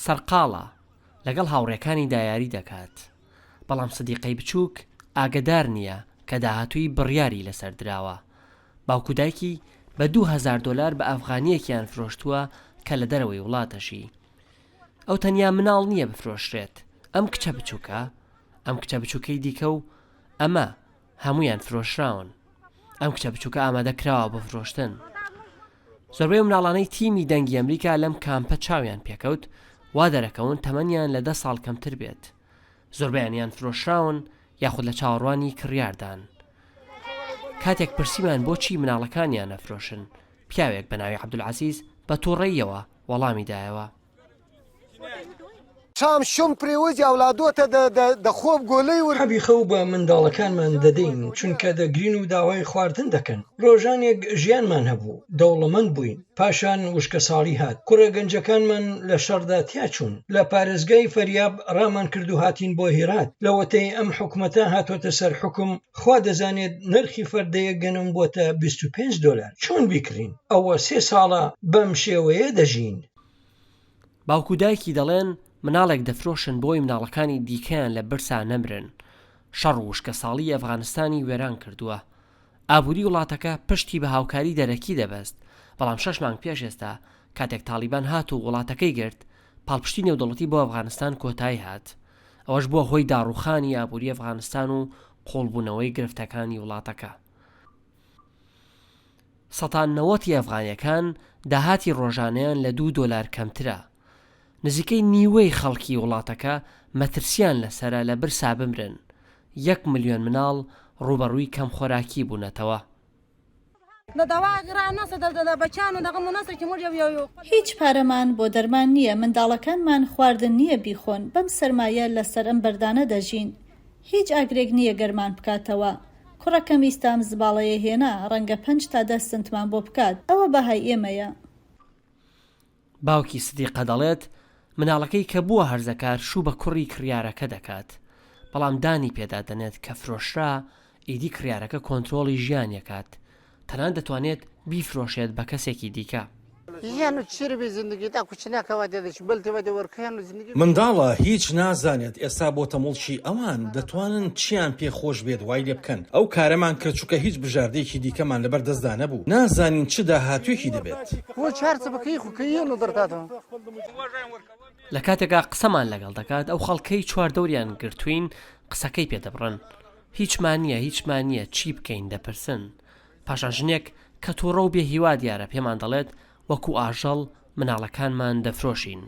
سەرقاڵە، لەگەڵ هاوڕێکانیدا یاری دەکات. بەڵام سدیقەی بچووک ئاگەدار نییە کە داهاتووی بڕیاری لەسەر دراوە. باوک و دایکی بە 2000 دۆلار بە ئەفغانییەکیان فرۆشتووە کە لە دەرەوەی وڵات دەژی. ئەو تەنیا مناڵ نییە بفرۆشرێت، ئەم کچە بچووکە، ئەم کچە بچووکەی دیکە و ئەمە، هەموویان فرۆشراون. ئەم کچە بچووکە ئامادە کراوە بۆ فرۆشتن. زۆربەی ئەو مناڵانەی تیمی دەنگی ئەمریکا لەم کامپە چاویان پێکەوت، وا دەرەکەون تەمەنیان لە دە ساڵ کەمتر بێت. زۆربەیان یان فرۆشراون یاخود لە چاوەڕوانی کڕیاردان. کاتێک پرسیمان بۆچی مناڵەکانیان ئەفرۆشن، پیاوێک بە ناوی عەبدولعەزیز بە توڕەییەوە وەڵامی دایەوە. شام شوم پرێوزی ئەولادۆتە دە خۆب گۆلەی ور. حەبی خەو بە منداڵەکانمان دەدەین، چونکە دەگرین و داوای خواردن دەکەن. ڕۆژانێک ژیانمان هەبوو، دەوڵەمەند بووین، پاشان وشکەساڵی هات، کوڕە گەنجەکانمان لە شەڕدا تیاچوون. لە پارێزگای فەریاب ڕامان کرد و هاتین بۆ هیرات. لەوەتەی ئەم حکومەتە هاتۆتە سەر حوکم، خوا دەزانێت نرخی فەردەیەک گەنم بۆتە 25 دۆلار. چۆن بیکڕین؟ ئەوە سێ ساڵە بەم شێوەیە دەژین. باوک و دایکی دەڵێن مناڵێک دەفرۆشن بۆی مناڵەکانی دیکەیان لە برسا نەمرن. شەڕ و وشکەساڵی ئەفغانستانی وێران کردووە. ئابووری وڵاتەکە پشتی بە هاوکاری دەرەکی دەبەست، بەڵام شەش مانگ پێش ئێستا کاتێک تاڵیبان هات و وڵاتەکەی گرت، پاڵپشتی نێودەوڵەتی بۆ ئەفغانستان کۆتایی هات. ئەوەش بووە هۆی داڕووخانی ئابووری ئەفغانستان و قووڵبوونەوەی گرفتەکانی وڵاتەکە. سەتا نەوەتی ئەفغانیەکان داهاتی ڕۆژانەیان لە دوو دۆلار کەمترە. نزیکەی نیوەی خەڵکی وڵاتەکە مەترسیان لەسەرە لە برسا بمرن. یەک ملیۆن مناڵ ڕووبەڕووی کەمخۆراکی بوونەتەوە. هیچ پارەمان بۆ دەرمان نییە، منداڵەکانمان خواردن نییە بیخۆن، بەم سەرمایە لەسەر ئەم بەردانە دەژین. هیچ ئاگرێک نییە گەرمان بکاتەوە. کوڕەکەم ئیستا ئەم زباڵەیە هێنا، ڕەنگە پەنج تا دە سنتمان بۆ بکات. ئەوە بەهای ئێمەیە. باوکی سدیقە دەڵێت، مناڵەکەی کە بووە هەرزەکار شوو بە کوڕی کڕیارەکە دەکات، بەڵام دانی پێدا دەنێت کە فرۆشرا ئیدی کڕیارەکە کۆنترۆڵی ژیانی ئەکات، تەنانەت دەتوانێت بیفرۆشێت بە کەسێکی دیکە. منداڵە هیچ نازانێت ئێستا بۆتە موڵکی ئەوان دەتوانن چیان پێ خۆش بێت وای لێ بکەن ئەو کارەمان کرد چونکە هیچ بژاردەیەکی دیکەمان لەبەر دەستدا نەبوو نازانین چ داهاتووێکی دەبێت. لە کاتێکا قسەمان لەگەڵ دەکات ئەو خەڵکەی چواردەوریان گرتووین قسەکەی پێ دەبڕن هیچمان نییە هیچمان نییە چی بکەین دەپرسن پاشان ژنێک کە توڕە و بێ هیوا دیارە پێمان دەڵێت وەکو ئاژەڵ مناڵەکانمان دەفرۆشین.